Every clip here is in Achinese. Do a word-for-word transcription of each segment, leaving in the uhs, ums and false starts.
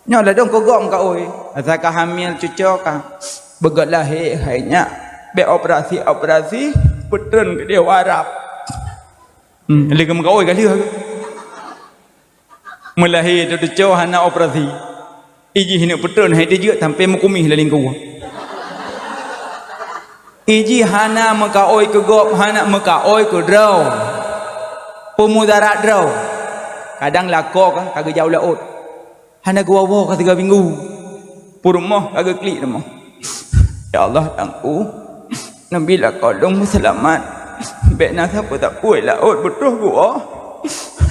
Nyoe ladôm keu gob meukaôi. Asai ka hamil cuco ka beugöt lahé hai nyak. Bèk operasi-operasi, peutreun keudéh u Arab. Hmm, lé geumeukaôi ka lheueh. Meulahé teutuco hana operasi. Ijih neuk peutreun hai teujeuet sampai meukumih lam lingkue. Ijih hana meukaôi keu gob, hana meukaôi keu droe. Peumudarat droe. Kadang lakoe kan ka geujak u laôt. Hana geuwoe-woe ka tiga minggu. Peurumoh ka geuklik rumoh. Ya Allah, Teungku, neubi lakoe lôn meuseulamat. Bèk na sapeue-sapeue laôt beutroh geuwoe.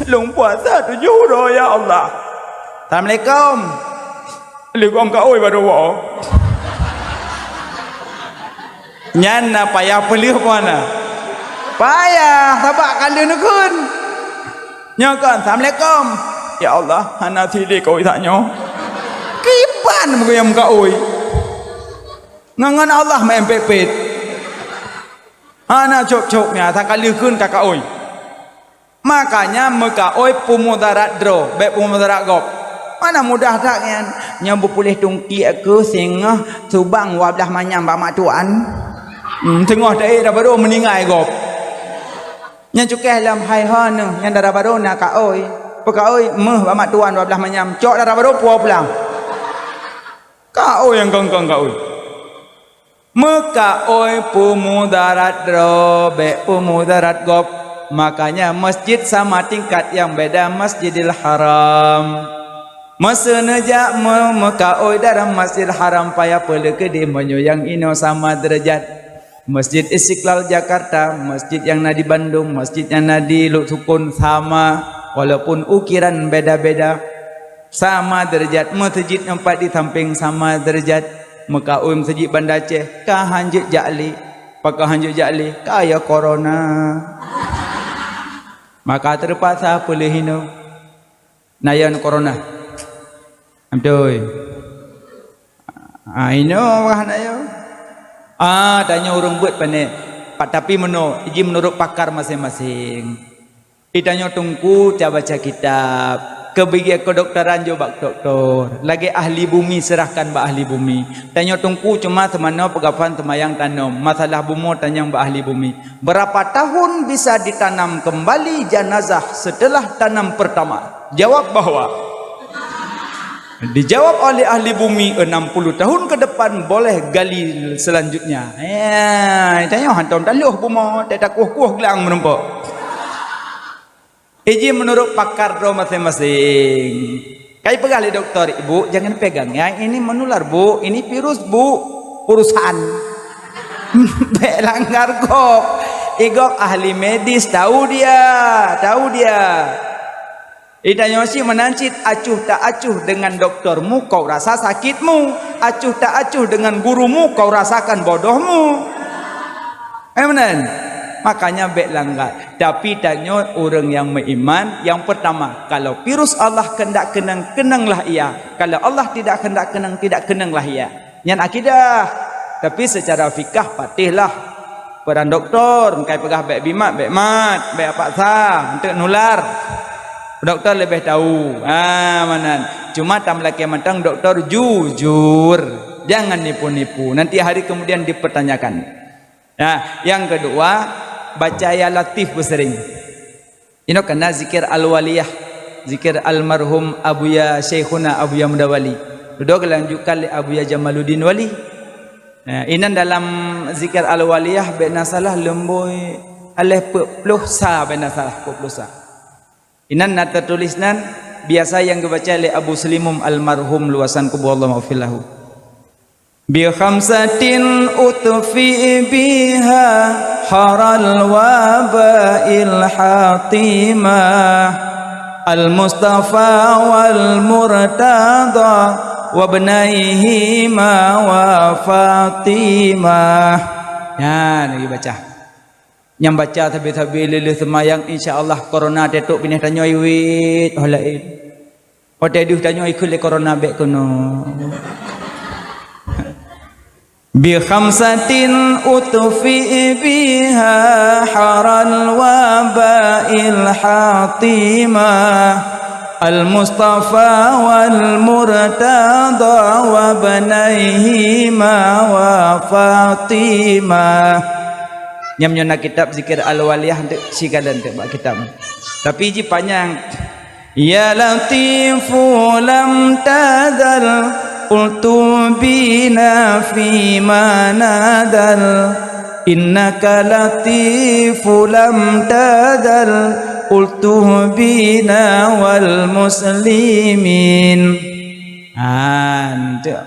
Lôn puasa tujoh uroe, ya Allah. Assalamualaikum. Lé gob meukaôi baru woe. Nyan na payah peuleueh peue na? Payah, sabab ka lheueh neukheun. Nyoe kon, "Assalamualaikum." "Ya Allah, hana sidéh keu Isa nyoe." Kiban meuguyang meukaôi. Ngon, ngon Allah meu'en pet-pet. Hana cok-cok nyan, asai ka lheueh kheun ka kaôi. Makanya meukaôi peumudarat droe, bèk peumudarat gob. Mana mudah that nyan. Nyoe beupuléh tungkiek keu singoh subang dua blah manyam bak mak tuan. Hmm, singoh taék dara barô meuninggai gob. Nyan cukéh lom hai ho neuh, nyan dara barô na kaôi. Peukaôi meuh bak mak tuan dua blah manyam, cok dara barô puwoe pulang. Kaôi nyang kong-kong kaôi. Meukaôi peumudarat droe, bèk peumudarat gob. Makanya masjid sama tingkat nyang beda Masjidil Haram. Meuseu neujak meu-, meukaôi dalam Masjidil Haram payah peuleueh keudéh meunyoe nyang inoe sama deurajat. Masjid Istiqlal Jakarta, masjid nyang na di Bandung, masjid nyang na di Lhoksukon sama, walaupun ukiran beda-beda. Sama deurajat, meuseujid nyang pat di sampéng sama deurajat. Meukaôi meuseujid Banda Aceh, ka hanjeuet jak lé. Pakon hanjeuet jak lé? Ka ya corona. Maka teupaksa peuleueh inoe. Na ya corona. Beutôi. Ah, inoe wah na ya. Ah, tanyoe ureueng beuet pané. Pa-, tapi meunoe, iji meunurot pakar maséng-maséng. Itanyoe teungku ca baca kitab, keu bigée kedokteran jok bak doktor, lagée ahli bumi serahkan bak ahli bumi. Tanyoe teungku cuma seumanoe peugafan seumayang tanom, masalah bumoe tanyong bak ahli bumi. Berapa tahun bisa ditanam kembali jenazah setelah tanam pertama? Jawab bahwa Dijawab oleh ahli bumi, enam puluh tahun ke depan boleh gali selanjutnya. Ya, tanyoe hantom taloh bumoe, tak takueh-kueh glang meureumpok. Iji meunurot pakar droe maséng-maséng. Kai peugah lé doktor, "Ibu, jangan pegang. Yang ini menular, Bu. Ini virus, Bu. Urusan." Bèk langgar gob. Igob ahli medis, tahu dia, tahu dia. Itanyoe cit meunan cit, acuh tak acuh dengan doktormu, kau rasa sakitmu. Acuh tak acuh dengan gurumu, kau rasakan bodohmu. Eh, meunan. Makanya bèk langgar. Tapi tanyoe ureueng nyang meuiman, nyang pertama, kalau virus Allah keundak keunong, keunonglah ia. Kalau Allah tidak keundak keunong, tidak keunonglah ia. Nyan akidah. Tapi seucara fikah patéh lah. Peran doktor, meukai peugah bèk bimat, bèk mat, bèk paksa, eunteuk nular. Doktor leubeh tahu. Ah, meunan. Cuma tameulakèe mantong doktor jujur. Jangan nipu-nipu. Nanti hari kemudian dipertanyakan. Nah, yang kedua, baca ya Latif beuseuring. Inoe kana zikir Al-Waliyah, zikir almarhum Abuya Syaikhuna Abuya Muda Wali. Dudoe geulanjutkan lé Abuya Jamaluddin Wali. Nah, inan dalam zikir Al-Waliyah bèk na salah leumbôi aléh peuet ploh sa, bèk na salah peuet ploh sa. Inan na teutuléh nan biasa nyang geubaca lé Abu Seulimum almarhum luwasan kubu Allah maghfir lahu. Bi khamsatin utfi biha haral wabail hatimah, al Mustafa wal Murtada wa ibnaihima wa Fatimah. Nyan lagi baca. Nyang baca sabe-sabe lé-lé seumayang, insya Allah corona teutôp binéh tanyoe iwét, oh laén. Watèe deuh tanyoe ikheun lé corona bèk keunoe. Bi khamsatin utfi biha haral wabail hatimah. Al-Mustafa wal Murtada wa banaihima wa Fatimah. Nyam nyoe na kitab zikir Al-Waliyah untuk sigalan untuk bak kitab. Tapi ji panyang. Ya Latifu lam tazal, ultuf bina fi ma nazal. Innaka latifu lam tazal, ultuf bina wal muslimin. Ha, untuk,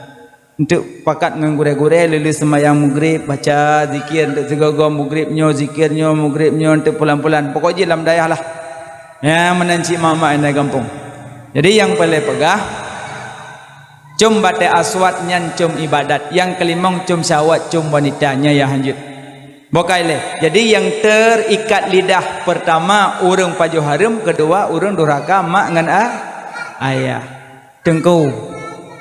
untuk pakat ngon gurée-gurée, leuleuh seumayang mugrib, baca zikir untuk sigoe-goe mugrib nyoe, zikir nyoe, mugrib nyoe, untuk pulan-pulan. Pokok jih lam dayah lah. Ya, meunan cit mak-mak inai gampông. Jadi, nyang paleng peugah, com batée aswad nyan com ibadat, nyang keulimong com syahwat, com wanita, nyan nyang hanjeuet. Bokai lé. Jadi, nyang terikat lidah, pertama ureuëng pajoh hareuem, keudua ureuëng durhaka mak ngon a-, ayah. Teungku,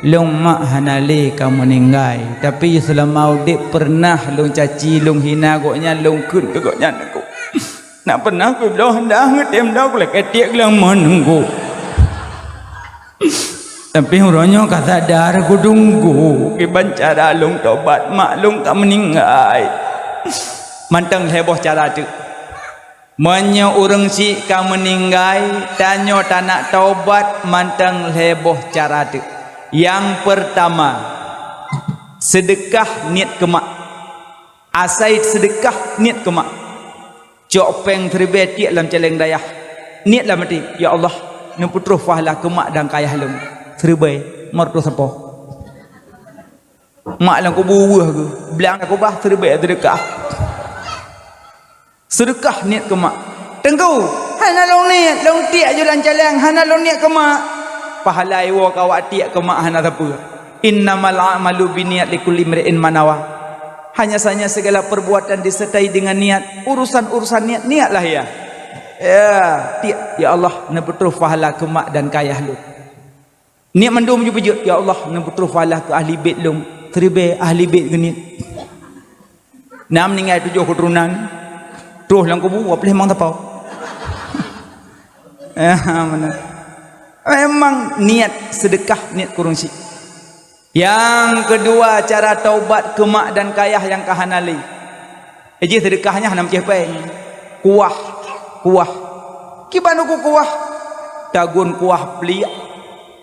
lôn mak hana lé ka meuninggai, tapi seulama udeb peureunah lôn caci, lôn hina gobnyan, lôn kheun keu gobnyan, Teungku. Nak pernah kubloe hendak ngeutem dah kulakée tiek leumoh nunggu. Tapi uroe nyoe ka sadar kudunggu kiban cara lôn tobat mak lôn ka meuninggai. Mantong lhée boh cara teuk. Meunyoe ureuëng syiek ka meuninggai, tanyoe tanak tobat mantong lhée boh cara teuk. Nyang peurtama, seudeukah niet keu mak. Asai seudeukah niet keu mak. Cok péng siribée tiek lam caleng dayah. Niet lam até, "Ya Allah, neupeutroh pahala keu mak dan keu ayah lôn." Siribée, meureutoh sapo. Mak lam kubu weueh geuh, blang kubah siribée seudeukah. Seudeukah niet keu mak. Teungku, hana lôn niet, lôn tiek ju lam caleng, hana lôn niet keu mak. Pahala iwoe keu awak tiek keu mak hana sapeue. Innamal a'malu binniyat likulli imri'in ma nawa. Hanya saja segala perbuatan disertai dengan niat. Urusan-urusan niat, niatlah ya. Ya, tiek, "Ya Allah, neupeutroh pahala keu mak dan keu ayah lôn." Niet mandum ju beujeuet, "Ya Allah, neupeutroh pahala keu ahli bét lôn." Siribée ahli bét geuniet. Na meuninggai tujoh keuturonan, troh lam kubu, wah pleh mang tapau. Ya, beuna. Memang niet seudeukah, niet keu ureuëng syiek. Nyang keudua, cara taubat keu mak dan keu ayah nyang ka hana lé. Jih seudeukah nyan hana meucéh péng. Kuah, kuah. Kiban uku kuah? Tagun kuah pliek.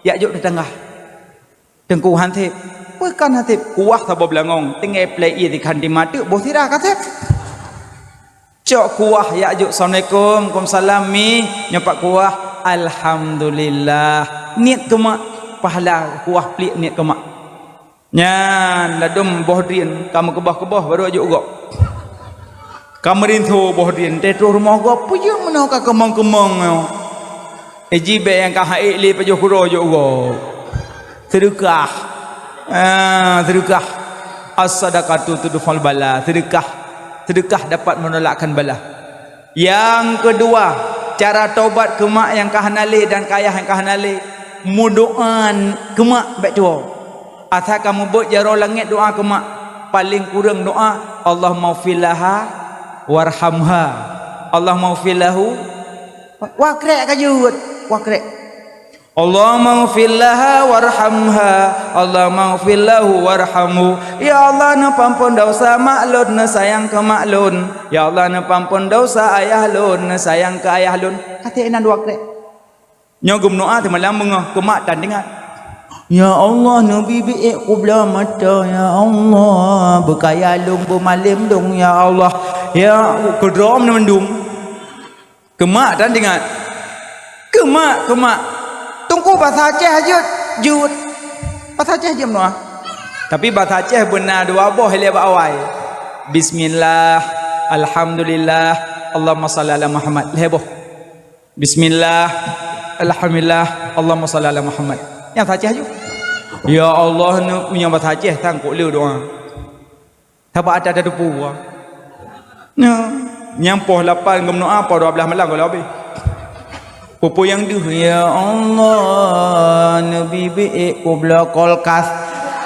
Jak jok teutangga. Teungku han sép. Peue kan han sép? Kuah saboh beulangong. Tinggai plek ié dikhan di mata, boh sira ka sép. Cok kuah jak jok, "Assalamualaikum." "Waalaikumsalam, Mi." Nyoe pat kuah, "Alhamdulillah." Niet keu mak, pahala kuah pliek niet keu mak. Nyan ladôm boh drien ka meukeubah-keubah baru jok gob. Ka meurinso boh drien, teuh troh rumoh gob, peue jeuet meunoe ka keumong-keumong nyoe. Iji bék nyang ka haék lé pajoh keudroe jok gob. Seudeukah. Ah, seudeukah. As-sadaqatu tudfa'ul bala. Seudeukah. Seudeukah dapat menolakkan bala. Nyang keudua, cara tobat keu mak nyang ka hana lé dan keu ayah nyang ka hana lé. Meudoá keu mak bék tuwoe. Asai ka mubuet jaroe langét doá keu mak. Paleng kureueng doá, "Allahummaghfir laha warhamha." Allahummaghfir lahu. Wah krek ka jeuet. Wah krek. "Allahummaghfir laha warhamha, Allahummaghfir lahu warhamhu." Ya Allah, neupeuampon desya mak lôn, neusayang keu mak lôn. Ya Allah, neupeuampon desya ayah lôn, neusayang keu ayah lôn. Até inan dua krek. Nyoe geumeudoá teuma lam beungoh keu mak tan teuingat. Ya Allah, neubi biék kubloe mata, ya Allah, beukaya lôn, beumalém lôn, ya Allah. Ya, keudroe mandum. Keu mak tan teuingat. Keu mak, keu mak. Teungku basa Aceh jeuet, jeuet. Basa Aceh jeuet meudoá. Tapi basa Aceh beuna dua boh ilée bak awai. Bismillah, alhamdulillah, Allahumma shalli ala Muhammad. Lhée boh. Bismillah, alhamdulillah, Allahumma shalli ala Muhammad. Nyang basa Aceh jeuet. Ya Allah, neu-, nyang basa Aceh tan kok le doá. Sabab ata tateupeue. Nyoe, nyang poh lapan geumeudoá poh dua blaih malam goh lom habéh. Peue-peue nyang deuh, "Ya Allah, neubi biék kubloe kulkas.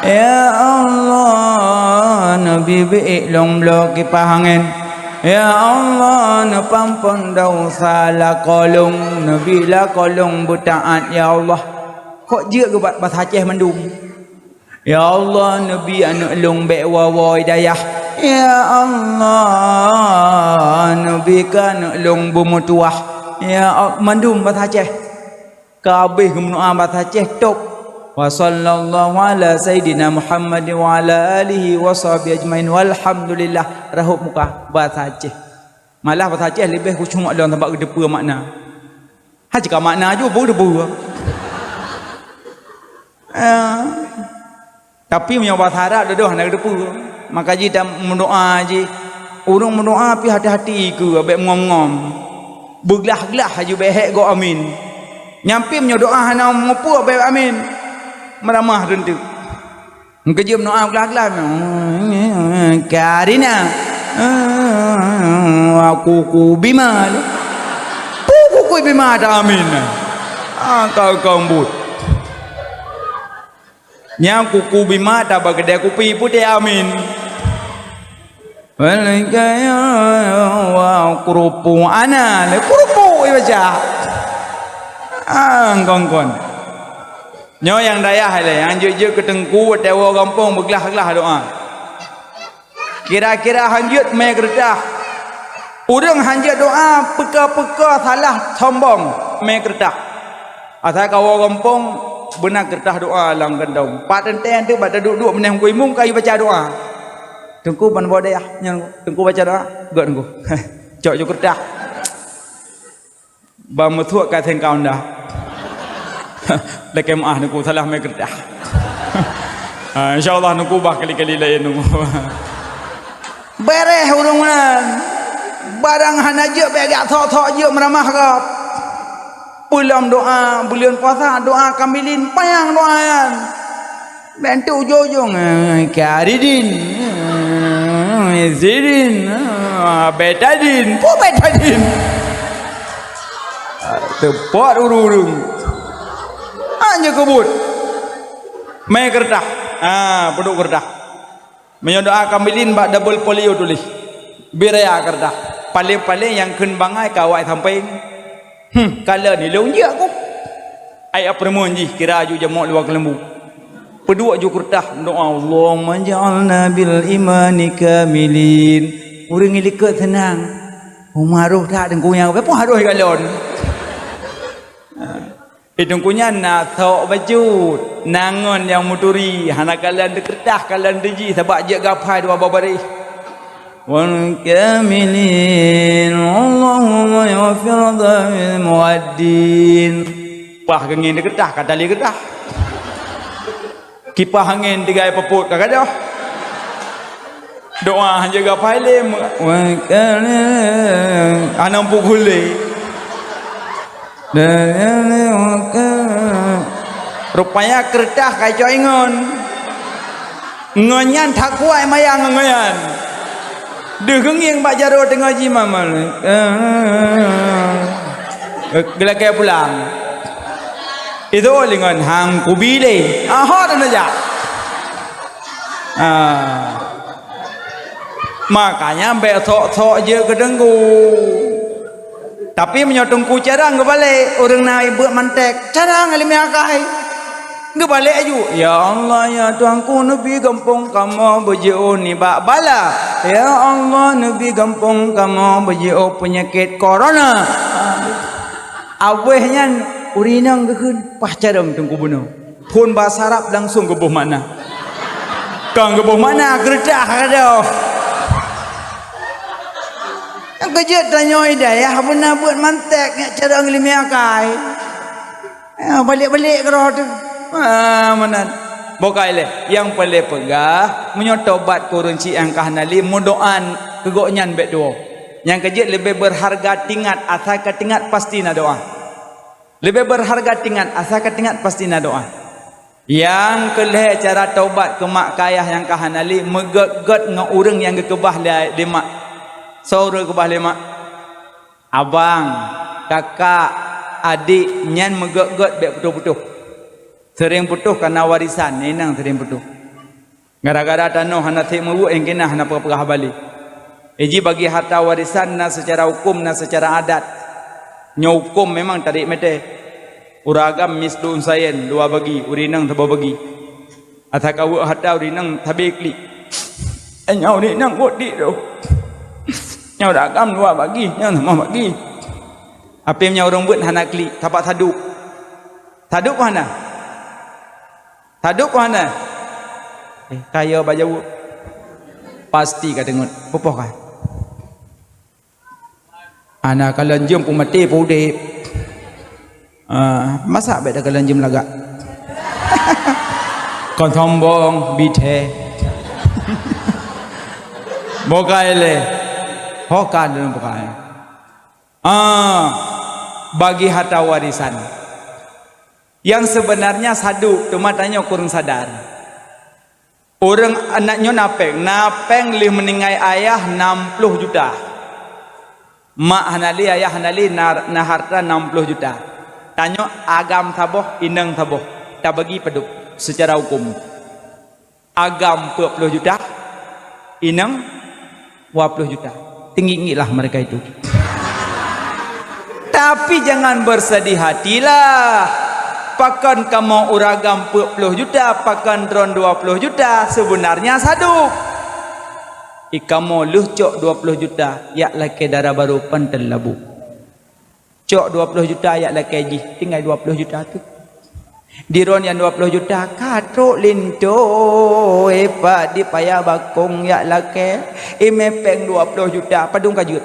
Ya Allah, neubi biék lôn bloe kipah angén." Ya Allah, neupampon desya lakoe lôn, neubi lakoe lôn beutaat, ya Allah. Kok jeuet geubat basa Aceh mandum? Ya Allah, neubi aneuk lôn bék woe-woe dayah. Ya Allah, neubi keu aneuk lôn beumeutuwah. Ya Allah, mandum basa Aceh. Ka habéh geumeudoá basa Aceh, top. Wa sallallahu ala sayyidina Muhammad wa ala alihi wa sahbihi ajmain. Walhamdulillah. Rahot muka basa Aceh. Malah basa Aceh leubeh khusyuk lom sabab geuteupeue makna. Hana cit ka makna ju, peue geuteupeue. Eh. Tapi meunyoe basa Arab dudoe hana geuteupeue. Maka jih tam meudoá jih. Ureuëng meudoá pih hati-hati keu bék ngom-ngom. Beuglah-glah aju bék hék gob amin. Nyan pih meunyoe doá hana meupeue bék amin. Meuramah teunteuk. Meukeujeuet meudoá beuglah-glah. Karina. Aku kubima. Pu kuku bima ta amin. Ah, kau kau buet. Nyang kuku bima ta bak keudè kupi putéh amin. Wa kurupu ana, le kurupu ibaca. Ah, kon-kon. Nyoe nyang dayah lé, nyang jeuet-jeuet keu teungku watèe woe gampông beuglah-glah doá. Kira-kira hanjeuet mé keureutah. Ureuëng hanjeuet doá peuka-peuka salah sombong mé keureutah. Asai kawoe gampông beuna keureutah doá lam kantong. Pat teuntèe teuh bak taduek-duek meuneh Teungku Imum kayu baca doá. Teungku ban boh dayah nyan Teungku baca doá, gét Teungku. Cok ju keureutah. Ban meusuek ka sengkau dah. Lakèe meu'ah Teungku salah mé keureutah. Ha, insya Allah Teungku bah kali-kali laén Teungku. Bèrèh ureuëng nyan. Barang hana jeuet bék jak sok-sok jeuet meuramah gob. Peulom doá, buleuen puasa doá kamilin panyang doá nyan. Bantu ujong-ujong, eh, Karidin, eh, Zidin, eh, Betadin, pu Betadin. Teupot ureuëng-ureuëng. Hanya kebut. Mé keureutah. Ah, peuduek keureutah. Meunyoe doá kamilin bak double folio tuléh. Biraya keureutah. Paléng-paléng nyang kheun bangai ka awai sampéng. Hmm, kalon ilôn jeuet ku. Ai apeurumoh jih kira ju jamok luwa keuleumbu. Peuduek ju keureutah doá, "Allahumma ja'alna bil imani kamilin." Ureuëng likot seunang. Uma roh that deungku nyang apa pun harus kalon. Itu kunya na sok bacut, na ngon nyang meuturi, hana kalon dikeureudah, kalon diji, sabab jeuet gapai dua boh baréh. Wal kamilin, Allahumma yaghfir dzunubal muwaddin. Pah geungin dikeureudah, ka tali keureudah. Kipah angén tinggai peupot ka gadôh. Doa hana gapai lé, wa kana anang pukul lé. Rupanya keureutah ka icok ingon. Ngon nyan that kuat mayang ngon nyan. Deuh geungieng bak jaroe teungoh jimat malaikat. Geulakée pulang. Itu lingon hang kubi lé. Aha, dan aja. Ah. Makanya bék sok-sok jeuet keu teungku. Tapi meunyoe teungku carang geubalek, ureuëng na ibeuet mantek, carang ileumèe akai. Geubalek aju, "Ya Allah, ya Tuhanku, neubi gampông kamoe beujiôh nibak bala. Ya Allah, neubi gampông kamoe beujiôh peunyakét corona." Abéh nyan, ureuëng inong geukheun, paih carông teungku bunoe. Phon basa Arab langsung geuboh makna. Kon geuboh makna, keureutah ka gadôh. Keujeuet tanyoe hidayah beuna beuet mantek nyak carông ileumèe akai. Ah, balek-balek keudroe teuh. Ah, meunan. Bukai lé, nyang paleng peugah, meunyoe tobat keu ureuëng syiek nyang ka hana lé, meudoá keu gobnyan bék tuwoe. Nyang keujeuet leubeh beurharga teuingat, asai ka teuingat pasti na doá. Leubeh beurharga teuingat, asai ka teuingat pasti na doá. Nyang keu lhée cara tobat keu mak keu ayah nyang ka hana lé, meugét-gét ngon ureuëng nyang geukeubah lé, lé mak. Soe ureuëng geukeubah lé mak? Abang, kakak, adék, nyan meugét-gét bék putôh-putôh. Seuréng putôh kana warisan, inong seuréng putôh. Gara-gara tanoh hana sép meuweuek nyang keunan hana peugah-peugah haba lé. Iji bagi harta warisan na seucara huköm, na seucara adat. Nyoe huköm memang tarék meuté. Ureuëng agam mislu unsayain, dua bagi, ureuëng inong saboh bagi. Ata kaweuek harta ureuëng inong sabe klik. Eh, nyoe ureuëng inong keutik tu. Nyoe ureuëng agam dua bagi, nyoe saboh bagi. Tapi meunyoe ureuëng beuet hana klik, sapat sadub. Sadub hana? Sadub hana? Eh, kaya bak jaweueb. Pasti ka deungon. Pupoh ka. Hana kalon jeuem peumaté peuudép. Ah, masa bék takalon jeuem lagak. Kon sombong, bithé. Bukai lé. Ho ka dalam bukai. Ah, bagi harta warisan. Yang sebenarnya sadub, cuma tanyoe kurang sadar. Ureuëng aneuk nyoe na péng, na péng lheueh meuninggai ayah nam ploh juta. Mak hana lé, ayah hana lé, na, na harta nam ploh juta. Tanyoe agam saboh, inong saboh. Tabagi padub seucara huköm. Agam peuet ploh juta, inong dua ploh juta. Teuingat-ingatlah mereka itu. Tapi jangan bersedih hatilah. Pakon kamoe ureuëng agam peuet ploh juta, pakon droen dua ploh juta, sebenarnya sadub. I kamoe lheueh cok dua ploh juta, jak lakée dara barô panten labu. Cok dua ploh juta jak lakée jih, tinggai dua ploh juta tu. Di droen nyang dua ploh juta ka trok linto, eh, pat di paya bakong jak lakée, imé péng dua ploh juta, padum ka jeuet.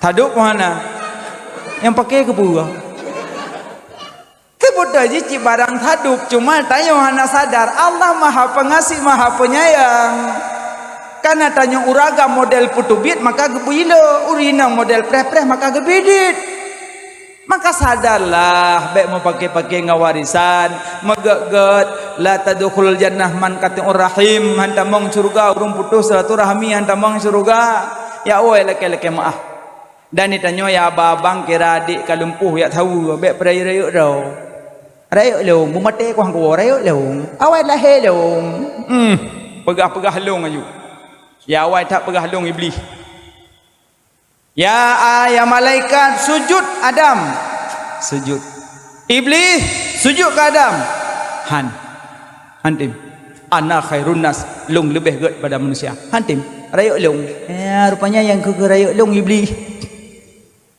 Sadub hana. Nyang paké keu peue? Teubeutôi jih cit barang sadub, cuma tanyoe hana sadar Allah Maha Pengasih, Maha Penyayang. Kana tanyoe ureuëng agam model peuteubiet maka geubri le, ureuëng inong model preh-preh maka geubri dit. Maka sadarlah, bék meupaké-paké ngon warisan, meugét-gét, la tadkhulul jannah man qati'ur rahim, han tamong syeuruga ureuëng putus silaturahmi, han tamong syeuruga. Ya woe lakée-lakée meu'ah. Dan di tanyoe ya abang-abang kira adik ka lumpuh yak saweue, bék peurayeuk-rayeuk droe. Rayeuk lôn, beumaté kuah kuwoe, rayeuk lôn. Awai lahé lôn. Hmm, peugah-peugah lôn aju. Ya awai that peugah lôn Iblih. Ya, ah, ya malaikat, sujud Adam. Sujud. Iblih, sujud keu Adam. Han. Han tem. Ana khairun nas, lôn leubeh gét pada manusia. Han tem. Rayeuk lôn. Ya, rupanya nyang keu rayeuk lôn Iblih.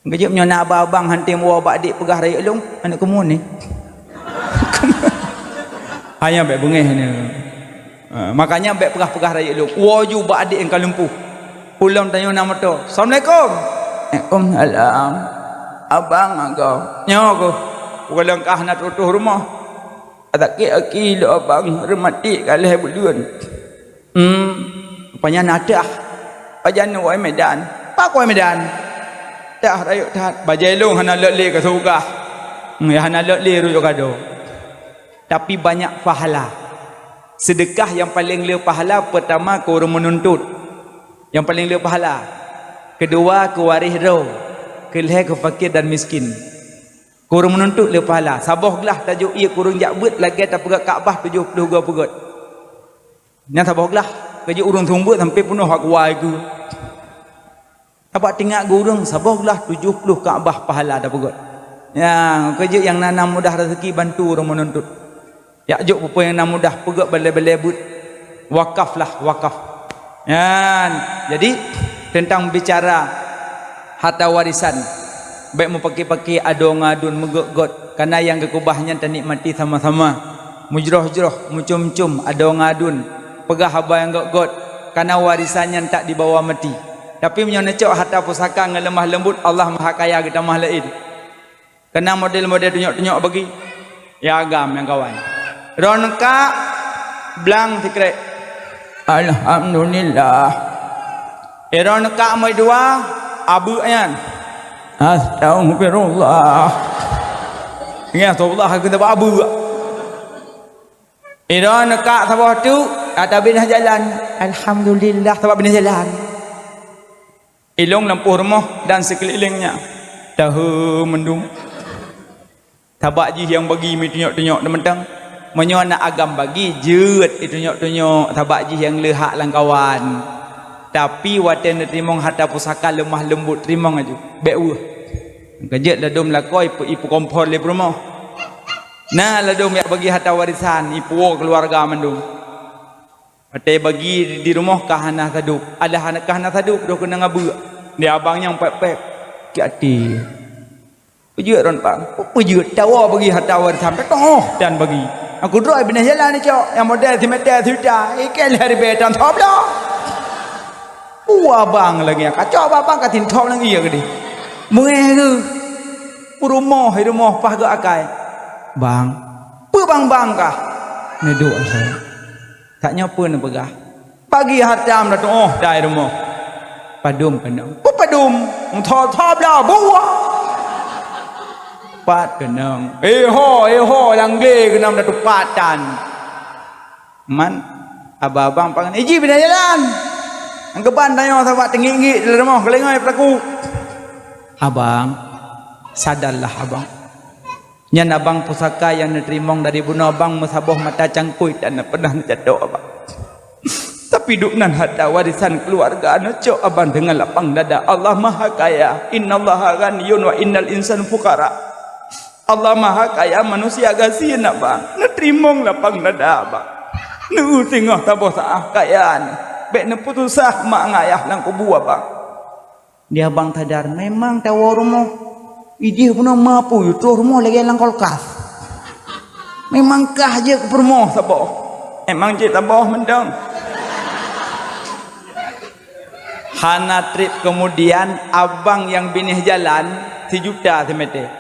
Geujeuet nyoe na abang-abang han tem woe bak adik peugah rayeuk lôn, aneuk keumuen ni. Hanya bék beungéh ni. Ha, makanya bék peugah-peugah rayeuk lôn. Woe ju bak adik nyang ka lumpuh. Ulôn tanyoe na moto. Assalamualaikum. Waalaikumsalam. Abang agoe. Nyoe ku. Ulôn kah na tutoh rumoh. Adak keu aki lôn abang reumatik ka lhée buleuen. Hmm, rupanya na teuh. Pajan woe Medan. Pak woe Medan. Teuh rayeuk that. Bajée lôn hana lôt lé ka sugah. Hmm, ya hana lôt lé ruyok gado. Tapi banyak pahala. Sedekah nyang paleng le pahala pertama keu ureuëng menuntut. Nyang paleng le pahala. Kedua keu waréh droe. Keulhée keu fakir dan miskin. Keu ureuëng menuntut le pahala. Saboh glah tajok ié keu ureuëng jak beuet lagée tapeugét Ka'bah tujoh ploh goe peugét. Nyan saboh glah. Keujeuet ureuëng sumbeuet sampai peunoh hak kuai keu. Tabak tingak gureueng saboh glah tujoh ploh Ka'bah pahala tapeugét. Ya, keujeuet nyang na, na mudah rezeki bantu ureuëng menuntut. Yak jok peue-peue nyang na mudah peugét balée-balée beuet. Wakaflah, wakaf. Nyan, jadi teuntang bicara harta warisan, bék meupaké-paké adoe ngon aduen meugét-gét, kana nyang geukeubah nyan tanikmati sama-sama. Meujroh-jroh, meucom-com adoe ngon aduen, peugah haba nyang gét-gét, kana warisan nyan tak dibawa mati. Tapi meunyoe neucok harta pusaka ngon leumah leumbut, Allah Maha Kaya geutamah laén. Kana model-model tunyok-tunyok bagi. Ya agam nyang kawan. Droeneuh kak blang sikrek. Alhamdulillah. Eh, droeneuh kak meudua, abeuk nyan. Astagfirullah. Ingat Allah keu teuba abeuk. Eh, droeneuh kak saboh tu, ata binah jalan. Alhamdulillah, teuba binah jalan. Ilong lampôh rumoh dan sikeulilingnya. Tahe mendung. Tabak jih nyang bagi meutunyok-tunyok teumantang. Meunyoe na agam bagi, jeuet itunyok-tunyok tabak jih nyang le hak lam kawan. Tapi watée neuteurimong harta pusaka leumah leumbot, teurimong aju, bék weueh. Keujeuet ladôm lakoe ipeu-, ipeukompor lé peurumoh. Na ladôm jak bagi harta warisan, ipuwoe keuluwarga mandum. Watée bagi di rumoh ka hana sadub, alah hana, ka hana sadub, dôh keunong abeuk. Di abang nyang pék-pék, sakét até. Peujeuet rot bang, peujeuet tawoe bagi harta warisan, tatoh dan bagi. Aku droe binéh jalan icok, nyang model simeter sijuta, ikei lhèe ribèe tan thop lah. Wah bang lagèe kacok bang, bang ka tin thop lagèe iya keudeh. Meungéh geuh. Peurumoh, di rumoh paih geuh akai. Bang, peue bang-bang kah? Neuduek asai. Tanyoe peue neupeugah? Bagi hareuta meuratuoh dai rumoh. Padum keunong. Peue padum? Meuthop-thop lah buah. Pat keunong. Eh ho, eh ho, lam glé keunong meuratupat tan. Man, abang-abang pangan, "Iji bina jalan." Nyang keuban tanyoe sabab teungiek-ngiek di rumoh keulingoi peulaku. Abang, sadarlah abang. Nyan abang pusaka nyang neuteurimong dari bunoe abang meusaboh mata cangkôi tan pernah neucatok abang. Tapi duek nan harta warisan keuluwarga neucok abang deungon lapang dada. Allah Maha Kaya. Innallaha ghaniyun wa innal insana fuqara. Allah Maha Kaya, manusia gasien abang. Neuteurimong lapang dada abang. Neu teungoh saboh saah kaya nyoe. Bék neuputusah mak ngon ayah lam kubu abang. Di abang sadar, memang tawoe rumoh. Idéh bunoe mampu yue troh rumoh lagèe lam kulkas. Memang kah jeuet keu peurumoh saboh. Memang jeuet saboh mantong. Hana trép keumudian, abang nyang binéh jalan sijuta simeter.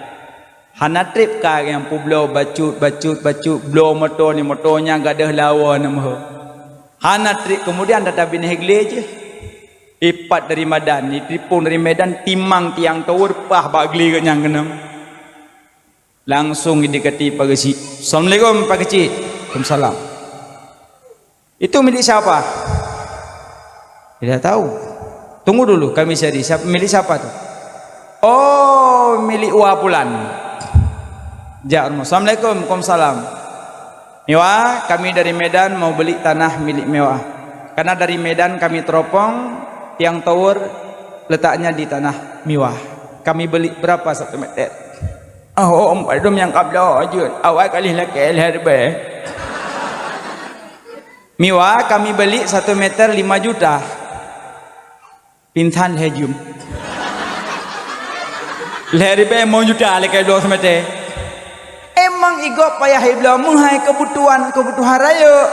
Hana trép ka nyang peubloe bacut, bacut, bacut, bloe moto ni, moto nyang gadôh lawa na meuho. Hana trép keumudian, data binéh glé jih. Ipat dari Madan, iteupông dari Medan, timang tiang tower, paih bak glé geuh nyang keunong. Langsung idekati Pak Geuchik. "Assalamualaikum, Pak Geuchik." "Waalaikumsalam." "Itu milik siapa?" "Tidak tahu." "Tunggu dulu, kami cari. Siap-, milik siapa tu?" "Oh, milik Wa Pulan." Jak rumoh. "Assalamualaikum." "Waalaikumsalam." "Miwa, kami dari Medan mau beli tanah milik Miwa. Karena dari Medan kami teropong, tiang tower letaknya di tanah Miwa. Kami beli berapa satu meter?" "Oh, oh, padum nyang kabloe jeuet. Awai ka lheueh lakèe lhèe ribèe." "Miwa, kami beli satu meter lima juta." Pingsan lhèe jeuem. Lhèe ribèe limong juta lakèe bloe simeter. Emang igob payah ibloe meuhai keubutuhan, keubutuhan rayeuk.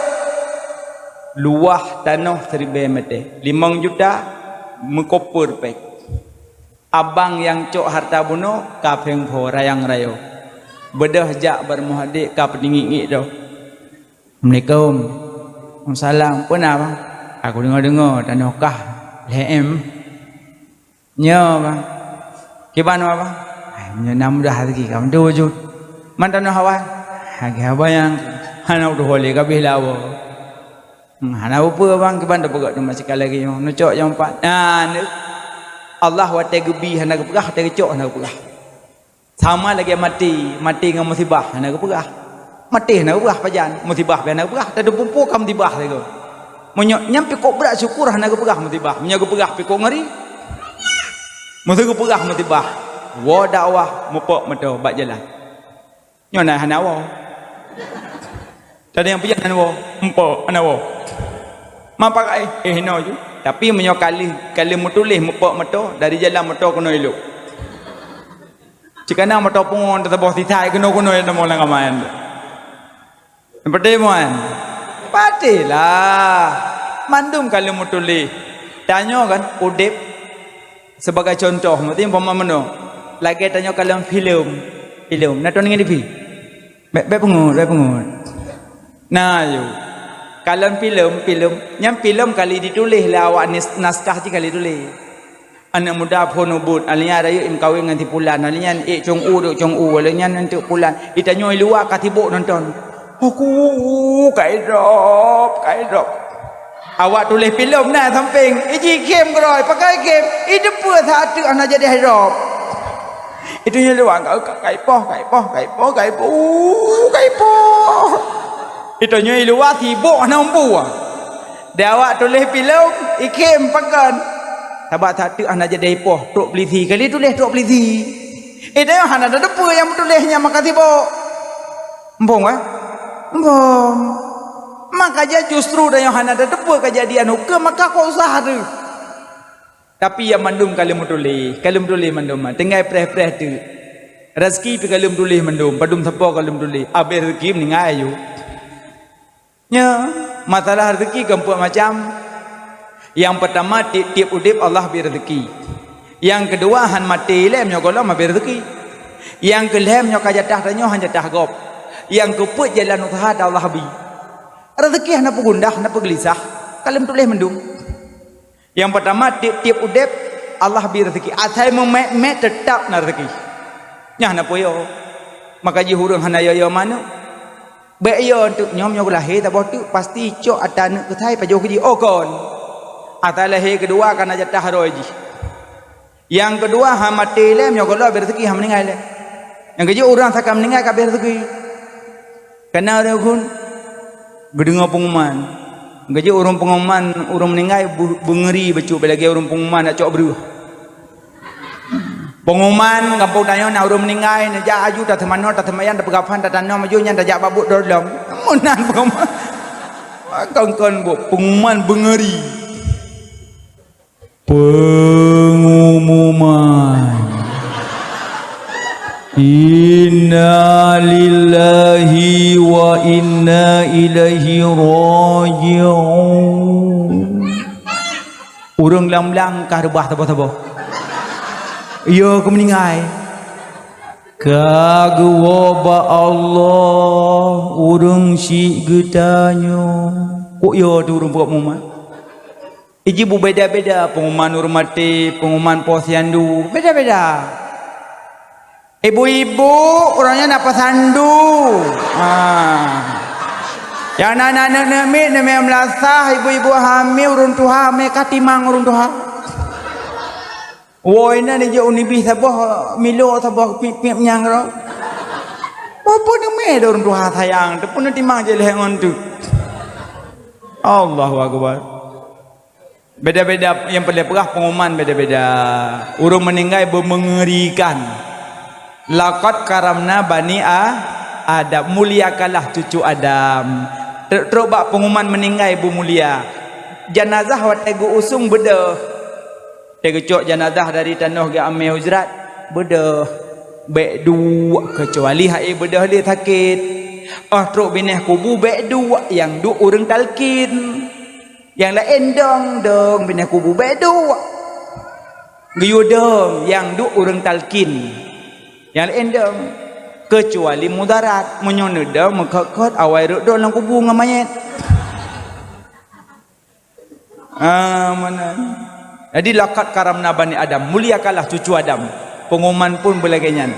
Luwah tanoh siribèe meter, limong juta, meukoper péng. Abang nyang cok hareuta bunoe ka péng pho rayang rayeuk. Beudôh jak bak rumoh adék ka peuteungiek-ngiek droe. "Assalamualaikum." "Waalaikumsalam. Peue na, Bang?" "Aku deungoe-deungoe tanoh kah lhèe M." "Nyoe, Bang." "Kiban, Bang?" "Ai, meunyoe na mudah rezeki, ka meutuju." "Man tanoh awai?" "Lagèe abang nyang hana udah boleh kabeh lawa." "Hmm, hana peue-peue, Bang, kiban tapeugah teuma sikali lagèe nyoe. Neucok nyang pat." Nah, Allah watèe geubi hana geupeugah, watèe geucok hana geupeugah. Sama lagèe maté, maté ngon musibah hana geupeugah. Maté hana geupeugah pajan, musibah pih hana geupeugah, teudeupumpu ka musibah sigoe. Meunyoe nyan pih kok brat syukur hana geupeugah musibah, meunyoe geupeugah pih kok ngeri. Meuseu geupeugah musibah, woe dakwah mupok meuto bak jalan. Nyoe na hana woe. Tadi nyang peujah hana woe, mupok hana woe. Ma pakai, eh, hinoe ju. Tapi meunyoe ka lheueh, ka lheueh meutuléh mupok meuto, dari jalan meuto keunoe ilok. Cit kana moto pungo teusaboh sisai keunoe-keunoe, na mo lam kaman. Patéh mon? Patéh lah. Mandum ka lheueh meutuléh. Tanyoe kan udép, sibagai cuntoh, meusti umpama meunoe. Lagèe tanyoe kalon filem. Filem. Na teuingat di fi? Bèk, bèk peungeut, bèk peungeut. Na, yuk. Kalon filem, filem. Nyan filem kali dituléh lé awak nis-, naskah jih kali tuléh. Aneuk muda phon ubit, akhé nyan rayeuk imeukawen ngon si pulan, akhé nyan ék cong u, duek cong u, akhé nyan eunteuk pulan. Di tanyoe luwa ka sibok nonton. Huku, ka idrop, ka idrop. Awak tuléh filem na sampéng, iji game keudroe, pakai game, iteupeue saat teuk hana jadi idrop. Di tanyoe luwa ka, ka, ka ipoh, ka ipoh, ka ipoh, ka ipoh, ka ipoh. Di tanyoe luwa sibok hana mampu. Di awak tuléh filem, ikhém pakon. Sabab that teuk hana jadi ipoh, trok polisi. Kali tuléh trok polisi. Eh, tanyoe hana tateupeue nyang meutuléh nyan maka sibok. Muphom, eh? Muphom. Maka jih justru tanyoe hana tateupeue keujadian ukeue, maka kok usah teuh. Tapi nyang mandum ka lheueh meutuléh, ka lheueh meutuléh mandum, tinggai preh-preh teuk. Raseuki pih ka lheueh meutuléh mandum, padum sapo ka lheueh meutuléh. Abéh raseuki meuninggai aju. Nyoe, masalah raseuki keu empat macam. Nyang peutama, tiep-tiep udeb Allah bri raseuki. Nyang keudua, han maté ilée meunyoe gohlom habéh raseuki. Nyang keulhée, meunyoe ka jatah tanyoe han jatah gob. Nyang keupeuet, jalan useuha dan Allah bri. Raseuki hana peugundah, hana peugeulisah. Ka lheueh meutuléh mandum. Nyang peutama, tiep-tiep udeb Allah bri raseuki. Asai meumet-met teutab na raseuki. Nyan hana peue yo. Maka jih ureuëng hana yo-yo manok. Bék yo teuk nyoe, nyoe lahé saboh teuk pasti cok ata aneuëk keuthai pajoh keu jih. Oh kon. Asai lahé keudua ka na jatah roe jih. Nyang keudua, han maté ilée meunyoe gohlom habéh raseuki, han meuninggai ilée. Nyang keujeuet ureuëng asai ka meuninggai ka habéh raseuki. Kana ureuëng phon geudeungoe peunguman. Nyang keujeuet ureuëng peunguman, ureuëng meuninggai beu-, beungeuri bacut, bék lagée ureuëng peunguman jak cok breueh. Peunguman gampông tanyoe na ureuëng meuninggai, neujak aju taseumanoe, taseumayang, tapeugafan, tatanom aju nyan tajak bak buet droe lom. Meunan peunguman. Kon-kon buet peunguman beungeuri. Pengumuman. Inna lillahi wa inna ilaihi raji'un. Ureuëng lam blang ka reubah saboh-saboh. Yo keu meuninggai. Ka geuwoe bak Allah ureuëng syiek geutanyoe. Kok yo tu ureuëng peubuet peunguman? Iji beubeda-beda, peunguman ureuëng maté, peunguman poh siandu, beda-beda. Ibu-ibu, ureuëng nyan na pasandu. Ha. Nyang na, na aneuk-aneuk miet, aneuk miet meulasah, ibu-ibu hamé, ureuëng tuha, mé ka timang ureuëng tuha. Woe inan ijok unibih saboh, milo saboh piep-piep nyang ro. Peue-peue neumé ureuëng tuha sayang, teupeu neutimang jih lhée ngon tu. Allahu Akbar. Beda-beda, nyang paléng peugah peunguman beda-beda. Ureuëng meuninggai beumeungerikan. Laqad karamna bani A-, Adam, muliakanlah cucu Adam. Trok-trok bak peunguman meuninggai beumulia. Janazah watée geu-usong beudôh. Watée geucok janazah dari tanoh geuamé hujrat, beudôh. Bék duek, keucuali hai beudôh lé sakét. Óh trok binéh kubu bék duek, nyang duek ureuëng talkin. Nyang laén dong, dong binéh kubu bék duek. Geuyue dong nyang duek ureuëng talkin. Nyang laén dong. Keucuali mudarat, meunyoe neudong meukot-kot awai rot dong lam kubu ngon manyét. Ah, meunan. Jadi laqad karamna bani Adam, muliakanlah cucu Adam. Peunguman pun beulagée nyan.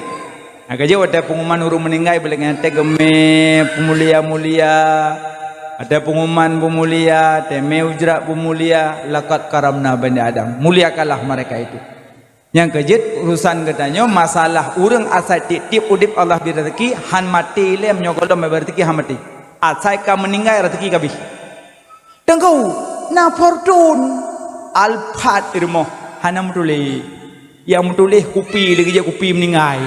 Nah, ka jeuet watée peunguman ureuëng meuninggai beulagée nyan, watée geumé peumulia-mulia, watée peunguman beumulia, watée mé hujrat beumulia, laqad karamna bani Adam. Muliakanlah mereka itu. Nyang keujeuet urusan geutanyoe masalah ureuëng asai tiep-tiep udeb Allah bri raseuki, han maté ilée meunyoe gohlom bri raseuki han maté. Asai ka meuninggai raseuki ka bri. Teungku, na Fortuner, Alphard di rumoh, hana meutuléh. Nyang meutuléh kupi, lagée jih kupi meuninggai.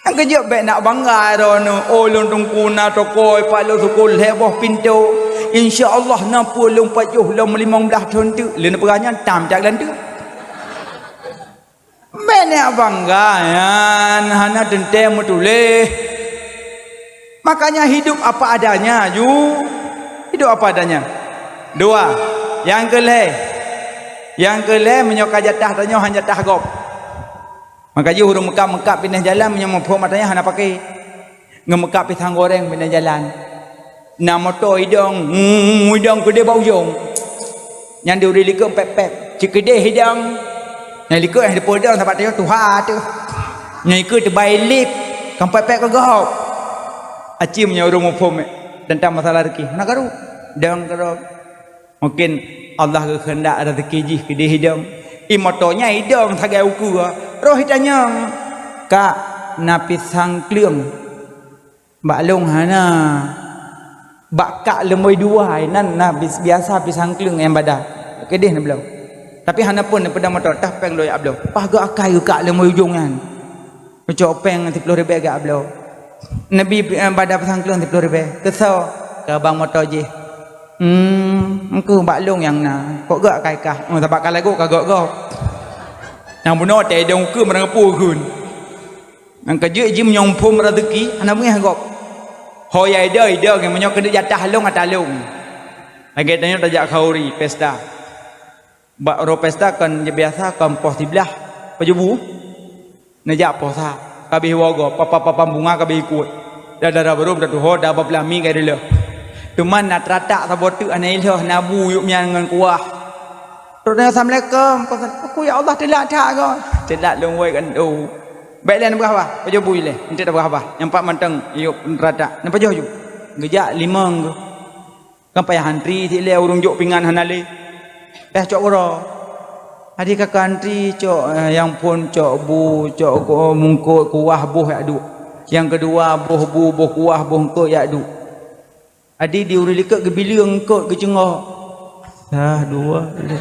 Nyang keujeuet bék nak bangga droeneuh, "Oh, lôn teungku na toko ipat lôn sukul lhée boh pintoe. Insya Allah na peue lôn pajoh lom limong blaih thon teuk." Lheueh neupeugah nyan, tam jak lam teuk. Bék nak bangga nyan, hana teuntée meutuléh. Makanya hidup apa adanya, ju. Hidup apa adanya. Dua. Nyang keulhée. Nyang keulhée, meunyoe ka jatah tanyoe han jatah gob. Maka jih ureuëng meukab-meukab binéh jalan, meunyoe muphom ata nyan hana paké. Ngon meukab pisang goreng binéh jalan. Na moto idong, mm, idong keudeh bak ujong. Nyan di ureuëng likot pép-pép. Cit keudeh idong. Nyang likot nyang dipeudong sabat tanyoe tuha teuh. Nyang ikot teubai lip, kan pép-pép keu gob. Aci meunyoe ureuëng muphom teuntang masalah rezeki. Hana karu. Dong keudroe. Mungkin Allah geukeundak rezeki jih keudeh idong. I moto nyan idong sagai ukeue. Roh itanyong, "Kak, na pisang kleueng?" "Bak lôn hana." Bak kak leumoi dua nan na bis-, biasa pisang kleueng nyang bada. Keudeh neubloe. Tapi hana pun neupeudong moto, tah péng lôn jak bloe. Paih geuakai keu kak leumoi ujong nyan. Neucok péng siploh ribèe jak bloe. Neubi, eh, bada pisang kleueng siploh ribèe. Keu soe? Keu abang moto jih. Hmm, engkeuh bak lôn nyang na. Kok geuakai kah? Oh, sabab ka lagot ka gok-gok. Nyang bunoe teuh idong ukeue meurangkapeue kheun. Nyang ka jeuet jih meunyoe muphom raseuki, hana beungéh gob. Ho ya ida-ida ngon meunyoe keuneuk jatah lôn ata lôn. Lagèe tanyoe tajak khanduri, pesta. Bak uroe pesta kon biasa kon poh siblaih, pajoh bu. Neujak poh sa, ka abéh woe gob, papa-papa bunga ka abéh ikot. Dara-dara barô meututoe, dara peulami ka ilheueh. Teuma na teuratak saboh teuk hana ilheueh, na bu yôk mian ngon kuah. Rot nyan, "Assalamualaikum." Peue, "Ya Allah, teulat that goe." "Teulat lôn woe kan." Oh. "Bèk lé neupeugah bah, pajoh bu ilèe. Eunteuk tapeugah bah. Nyang pat mantong yôk neuratak. Neupajoh ju." Geujak limong geuh. Kan payah antri, si ilèe ureueng jok pingan hana lé. Payah cok uroe. Adi ka antri cok, eh, nyang phôn cok bu, cok ku-, mungkot, kuah boh jak duek. Nyang keudua boh bu, boh kuah, boh eungkot jak duek. Adi di ureueng likot geubileung eungkot geuceungok. Sah, dua, lhèe.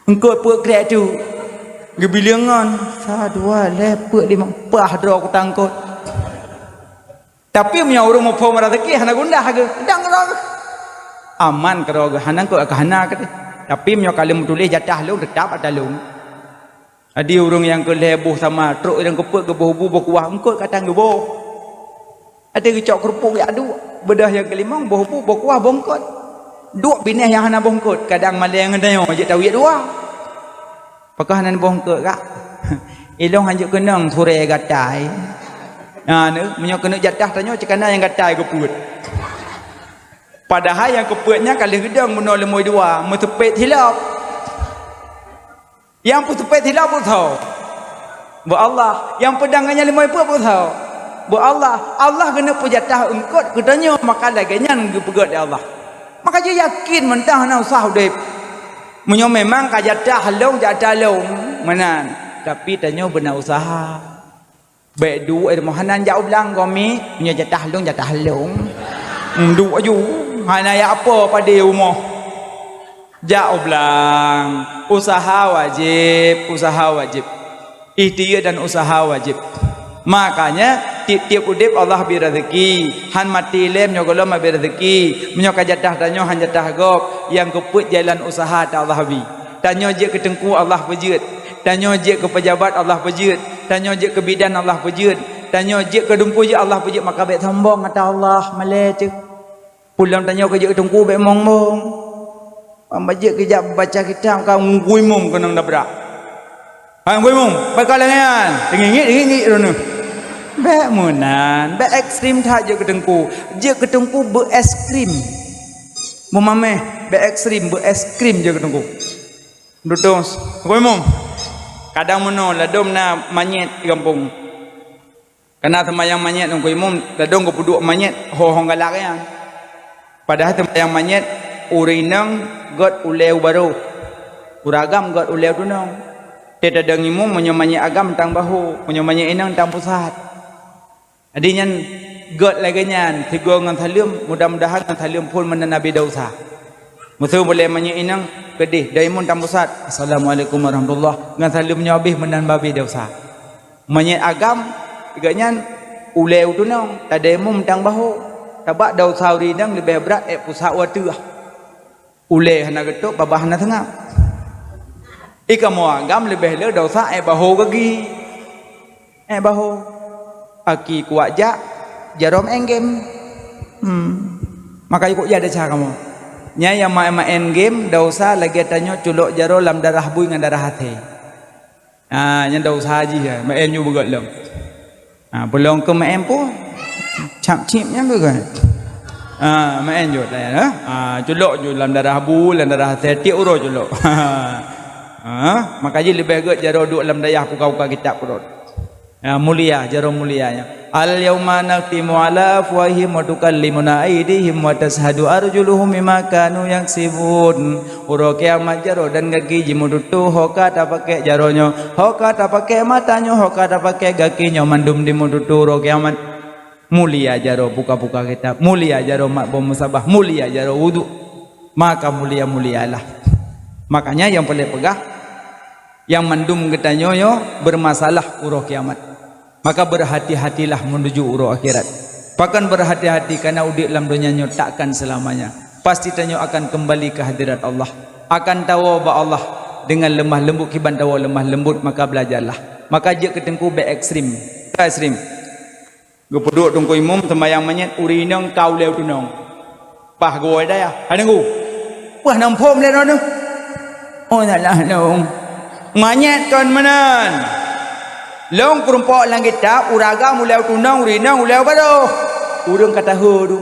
Eungkot peuet krek tu. Geubileung ngon. Sah, dua, lhèe, peuet, limong. Paih droe kuta eungkot. Tapi meunyoe ureueng muphom raseuki hana gundah geuh. Dang keudroe geuh. Aman keudroe geuh. Hana eungkot ka hana keudeh. Tapi meunyoe ka lheueh meutuléh jatah lôn, teutap ata lôn. Adi ureueng nyang keu lhèe boh sama, trok nyang keu peuet geuboh bu, boh kuah, eungkot ka tan geuboh. Adi geucok keureupuk jak duek, beudôh nyang keu limong, boh bu, boh kuah, boh eungkot. Duek binéh nyang hana boh eungkot, kadang malèe ngon tanyoe, jeuet tawiet dua. Pakon hana boh eungkot, Kak? Ilôn hanjeuet keunong furée gatai. Ha, neu, meunyoe keuneuk jatah tanyoe, cit kana nyang gatai geupeuet. Padahai nyang geupeuet nyan ka lheueh geudong bunoe leumoi dua, meuseupet silop. Nyang peuseupet silop beusoe? Beu Allah. Nyang peudong ngon nyan leumoi peuet beusoe? Beu Allah. Allah keuneuk peujatah eungkot keu tanyoe, maka lagèe nyan geupeugöt lé Allah. Maka jeuet yakin mantong hana usah udép. Meunyoe memang ka jatah lôn, jatah lôn, meunan. Tapi tanyoe beuna useuha. Bèk duek, eh, meuhana jak u blang goe, "Mi, meunyoe jatah lôn, jatah lôn." Hmm, duek aju. Hana jak apo padé rumoh. Jak u blang. Useuha wajéb, useuha wajéb. Ikhtiar dan useuha wajéb. Makanya, tiep-tiep udép Allah bri raseuki. Han maté lé meunyoe gohlom habéh raseuki. Meunyoe ka jatah tanyoe han jatah gob, nyang keupeuet jalan useuha ta Allah bri. Tanyoe jeuet keu teungku Allah peujeuet. Tanyoe jeuet keu peujabat Allah peujeuet. Tanyoe jeuet keu bidan Allah peujeuet. Tanyoe jeuet keu dumpeue jeuet Allah peujeuet. Maka bèk sombong ata Allah, malèe teuh. Peue lom tanyoe keu jeuet keu teungku bèk sombong. Ban jeuet keu jak baca kitab ka ngui mum keunong dabrak. Hai ngui mum, bèk ka lagèe nyan. Teungingit-ingit droeneuh. Bèk meunan, bèk ekstrem that jeuet keu teungku. Jeuet keu teungku beu ekstrem. Meumameh, bèk ekstrem, beu ekstrem jeuet keu teungku. Dudoe, Teungku Imum. Kadang meunoe, ladôm na manyét di gampông. Kana seumayang manyét Teungku Imum, ladôm geupeuduek manyét ho-ho galak nyan. Padahai seumayang manyét ureueng inong gèt ulèe u barôh. Ureueng agam gèt ulèe u tunong. Teuh tadong imum meunyoe manyét agam tang bahô, meunyoe manyét inong tang pusat. Jadi nyan gèt lagèe nyan, sigoe ngon saleuem, mudah-mudahan ngon saleuem phôn meunan habéh desya. Meuseu bulèe manyét inong keudeh, dai imum tang pusat, "Assalamualaikum warahmatullah." Ngon saleuem nyoe habéh meunan habéh desya. Manyét agam, gèt nyan ulèe u tunong, tadong imum tang bahô. Sabab desya ureueng inong leubeh brat èk pusat u ateueh. Ulèe hana geutôp, babah hana seungab. Ih, kamoe agam leubeh le desya èk bahô gaki. Èk bahô. Aki kuat jak, jaroe maén game. Hmm. Maka ikôt jak desya kamoe. Nyan nyang maén-maén game, desya lagèe tanyoe culok jaroe lam darah bui ngon darah até. Ah, nyan desya jih, ya. Maén nyoe beugöt lom. Ah, peulông keu maén po. Cap cip nyan beugöt. Ah, maén jeuet, ya. Ah, culok jeuet lam darah bu, lam darah até, tiep uroe culok. Ah, maka jih leubeh gèt jaroe duek lam dayah buka-buka kitab keudroe. Ah, mulia, jaroe mulia nyan. "Al-yauma nakhtimu ala afwahihim wa tukallimuna aidihim wa tashhadu arjuluhum bima kanu yaksibun." Uroe kiamat jaroe dan gaki jimeututoe ho ka tapakèk jaroe nyoe, ho ka tapakèk mata nyoe, ho ka tapakèk gaki nyoe mandum dimeututoe uroe kiamat. Mulia jaroe buka-buka kitab, mulia jaroe mat boh musabah, mulia jaroe wudhu. Maka mulia-mulialah. Makanya nyang peureulée peugah, nyang mandum geutanyoe nyoe beureumasalah uroe kiamat. Maka beurhati-hatilah meunuju uroe akhirat. Pakon beurhati-hati, kareuna udeb lam donya nyoe takkan seulamanya. Pasti tanyoe akan keumbali keu hadirat Allah. Akan tawoe bak Allah deungon leumah leumbut kiban tawoe leumah leumbut, maka beulajarlah. Maka jeuet keu teungku bék ekstrem. Ka ekstrem. Geupeuduek teungku imum seumayang manyét ureueng inong ka ulée tunong. Paih geuwoe dayah. Hai teungku. Peue na muphom lé droeneuh? Oh, salah lôn. Manyét kon meunan. Lôn peurumpok lam kitab, ureueng agam ulée tunong, ureueng inong ulée barô. Ureueng ka tahu tu.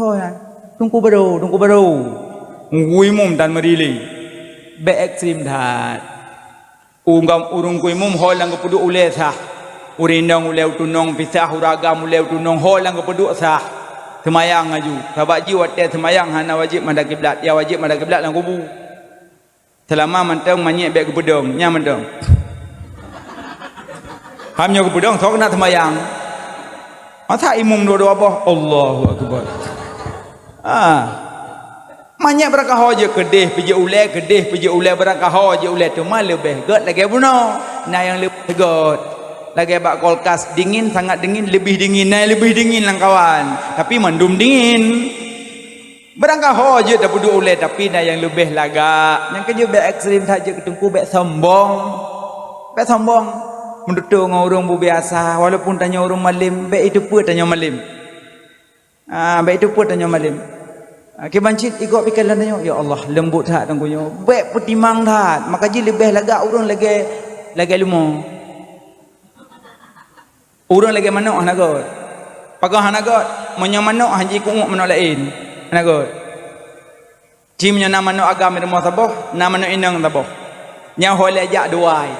Ho nyan. Teungku barô, teungku barô. Teungku imum tan meurili. Bék ekstrem that. Ureueng, ureueng teungku imum ho nyang geupeuduek ulée sah. Ureueng inong ulée tunong pih sah, ureueng agam ulée tunong ho nyang geupeuduek sah. Seumayang laju. Sabab jih watée seumayang hana wajéb madab kiblat, nyang wajéb madab kiblat lam kubu. Seulama mantong manyét bék geupeudong, nyan mantong. Ham nyoe geupeudong, soe keuneuk seumayang? Masa imum dua-dua boh? Allahu Akbar. Ah. Manyét beurangkaho jeuet keudeh pih jeuet ulée, keudeh pih jeuet ulée, beurangkaho jeuet ulée, teuma leubeh gét lagée bunoe. Na nyang leubeh gét. Lagée bak kulkas, dingin, sangat dingin, leubeh dingin, na nyang leubeh dingin lam kawan. Tapi mandum dingin. Beurangkaho jeuet tapeuduek ulée, tapi na nyang leubeh lagak. Nyang keujeuet bék ekstrem that jeuet keu teungku, bék sombong. Bék sombong. Meututoe ngon ureueng bubiasa, walaupun tanyoe ureueng malem, bék iteupeue tanyoe malem. Ah, bék iteupeue tanyoe malem. Ah, kiban cit igoe pike lom tanyoe, "Ya Allah, leumbot that teungku nyoe." Bék peutimang that, maka jih leubeh lagak ureueng lagée, lagée leumo. Ureueng lagée manok hana gét. Pakon hana gét? Meunyoe manok han jikuek manok laén, hana gét. Ci meunyoe na manok agam di rumoh saboh, na manok inong saboh. Nyan ho lé jak dua ai.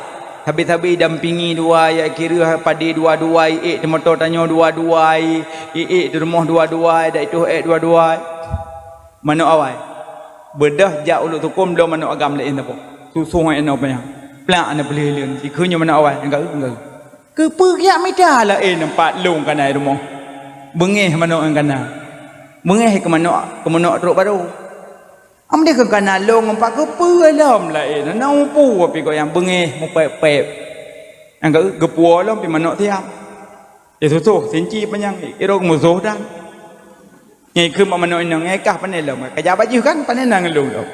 Sabe-sabe dampingi dua ai, kira padé dua-dua ai, ék di moto tanyoe dua-dua ai, ék di rumoh dua-dua ai, dak itoh ék dua-dua ai. Manok awai. Beudôh jak ulok sukon bloe manok agam laén saboh. Susong ai inong panyang. Plak na peuleuh-leuh. Dikheun nyoe manok awai, enggak, enggak. Keupeue geujak mita laén teumpat lôn ka na i rumoh? Beungéh manok nyang ka na. Beungéh keu manok, keu manok trok barô. Am deh keu ka na lôn teumpat keupeue lom laén? Na upu api kok nyang beungéh mupéb-péb. Nyang geu-, geupuwoe lom pi manok siam. Di susoh, sinci panyang, irong musoh dan. Nyai kheun bak manok inong, "Nyai kah pane lom? Ka jak bak jih kan? Pane na ngon lôn lom."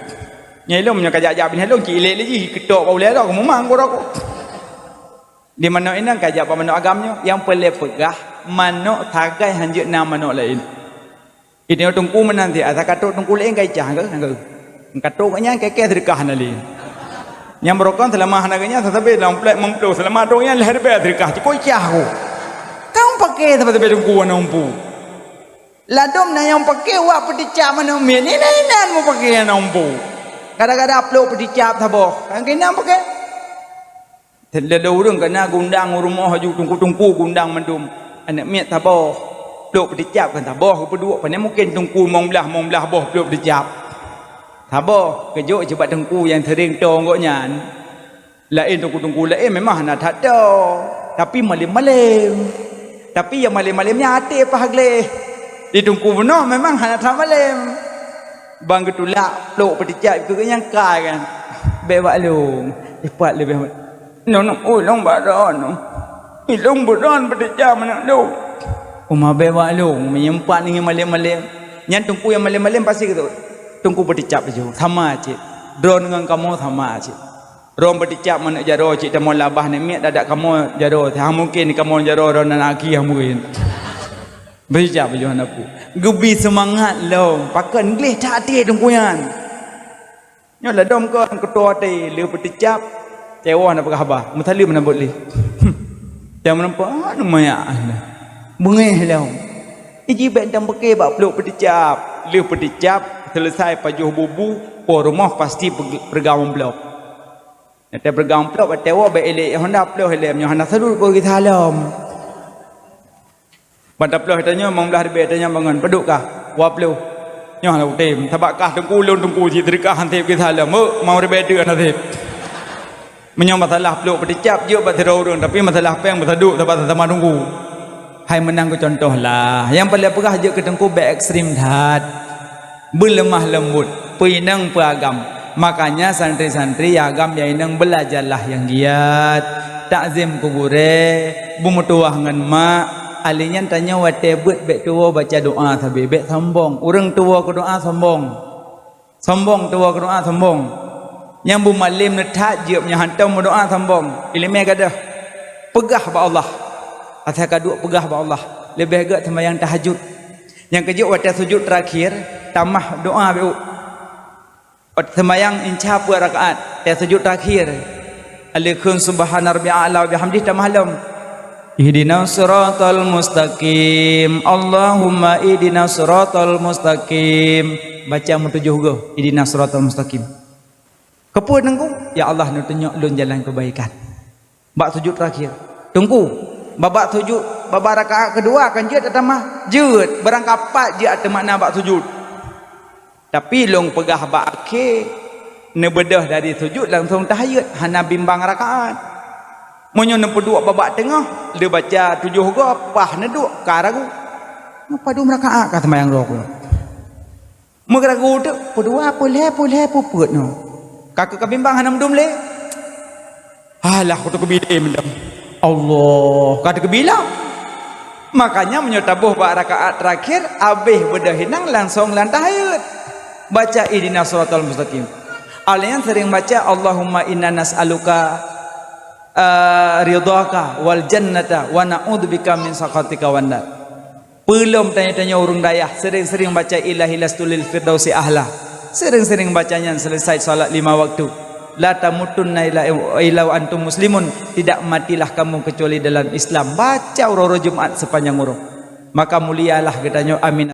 Nyai lom nyoe ka jak-jak binèh lôn, ci ilek lé jih, keutok bak ulèe lom, keumumang keu rokok. Di manok inong ka jak bak manok agam nyoe, nyang peureulèe peugah, manok sagai hanjeuet na manok laén. Inoe teungku meunan siat, asa ka trok teungku laén ka icah keuh, keuh. Ka trok nyan kèe-kèe seudeukah hana lé. Nyang beurokon seulama hana geuhnyan sabe lam plek meumploh, seulama trok nyan lhèe ribèe seudeukah, cukôp icah keuh. Kan paké sabe-sabe teungku hana umpu. Ladôm na nyang paké wak peuticak manok miet, inan-inan mupaké hana umpu. Kadang-kadang plôk peuticap saboh, kan keunan paké. Lé ureueng ka na gundang u rumoh aju teungku-teungku gundang mandum. Aneuk miet saboh. Plôk peuticap kan saboh geupeuduek, pane mungken teungku limong blaih, limong blaih boh plôk peuticap. Saboh, geujok cit bak teungku nyang sering tông gobnyan. Laén teungku-teungku laén memang hana that tông, tapi malem-malem. Tapi nyang malem-malem nyan até paih gleh. Di teungku bunoe memang hana that malem. Ban geutulak plôk peuticap keu gobnyan kai kan. Bèk bak lôn, cepat leubeh. Nyoe, nyoe, oi, lôn bak droeneuh. Ilôn bak droeneuh peuticap manok lôn. Uma bèk bak lôn, meunyoe pat ngon malem-malem. Nyan teungku nyang malem-malem pasti geutôp. Teungku peuticap laju, sama cit. Droeneuh ngon kamoe sama cit. Droeneuh peuticap manok jaroe cit, tamong labah nyan miet, dadak kamoe jaroe. Hana mungken kamoe jaroe, droeneuh na aki hana mungken. Peuticap laju hana peue. Geubri seumangat lom, pakon gleh that até teungku nyan. Nyoe ladôm kon keutoe até lheueh peuticap, tewoe hana peugah haba, meusaleuem hana bot lé. Nyang meunampak, "Ah, neu manyak." Beungéh lom. Iji bèk dan beuké bak plôk peuticap. Lheueh peuticap, seuleusai pajoh bubu, po rumoh pasti peureugam amplop. Watèe peureugam amplop, watèe woe bèk ilèe honda ploh ilèe, meunyoe hana salut beugisah lom. Ban taploh tanyoe limong blaih ribèe, tanyoe bangon, "Padub kah?" "Dua ploh." "Nyoe hana kutem, sabab kah teungku lôn teungku cit seudeukah han sép kisah lom. Meu'ah, limong ribèe teuk hana sép." Meunyoe masalah plôk peuticap jeuet bak sidroe ureueng, tapi masalah pèng meusadub sabab sama-sama teungku. Hai meunan keu contoh lah, nyang paleng peugah jeuet keu teungku bék ekstrem that. Beuleumah leumbot, peuinong peuagam. Makanya santri-santri nyang agam nyang inong beulajarlah nyang giat. Takzim keu gurée, beumeutuwah ngon mak. Alèh nyan tanyoe watée beuet bék tuwoe baca doa sabe, bék sombong. Ureuëng tuwoe keu doa sombong. Sombong, tuwoe keu doa sombong. Nyang beumalem neuthat jeuet meunyoe hantom meudoa sombong. Iéleumé gadôh. Peugah bak Allah. Asai ka duek peugah bak Allah. Leubeh gét seumayang tahajud. Nyang keujeuet watée sujud terakhir, tamah doa bék. Watée seumayang insya peuet rakaat, watée sujud terakhir. Alèh kheun subhana rabbiyal a'la wa bihamdih tamah lom. Ihdinas siratal mustaqim. Allahumma ihdinas siratal mustaqim. Baca meutujoh goe, ihdinas siratal mustaqim. Keupeue teungku? Ya Allah, neutunyok lôn jalan keubaikan. Bak sujud terakhir. Teungku, babak sujud, babak rakaat keudua kan jeuet tatamah? Jeuet, barang kapat jeuet ateueh makna bak sujud. Tapi lôn peugah bak akhé, neubeudôh dari sujud langsong tahayut, hana bimbang rakaat. Meunyoe neupeuduek babak teungoh, lé baca tujoh goe, paih neuduek, ka ragu. Padum rakaat ka seumayang droe keuh. Meuragu teuk, peudua, peulhée, peulhée, peupeuet nyoe. Ka keuh ka bimbang hana meudum lé. Alah, ka teukeubila mantong. Allah, ka teukeubila. Makanya meunyoe taboh bak rakaat terakhir, abéh beudôh inong langsong lam tahayut. Baca ihdinas siratal mustaqim. Alèh nyan sering baca, Allahumma inna nas'aluka, eh, ridhaka wal jannata wa na'udzubika min sakhatika wan nar. Peulom tanyoe-tanyoe ureuëng dayah sering-sering baca Ilahi lastu lil firdausi ahla. Sering-sering baca nyan selesai salat lima waktu. La tamutunna illa, illa wa antum muslimun. Tidak matilah kamu kecuali dalam Islam. Baca uroe-uroe Jumat sepanjang uroe. Maka mulialah geutanyoe. Amin.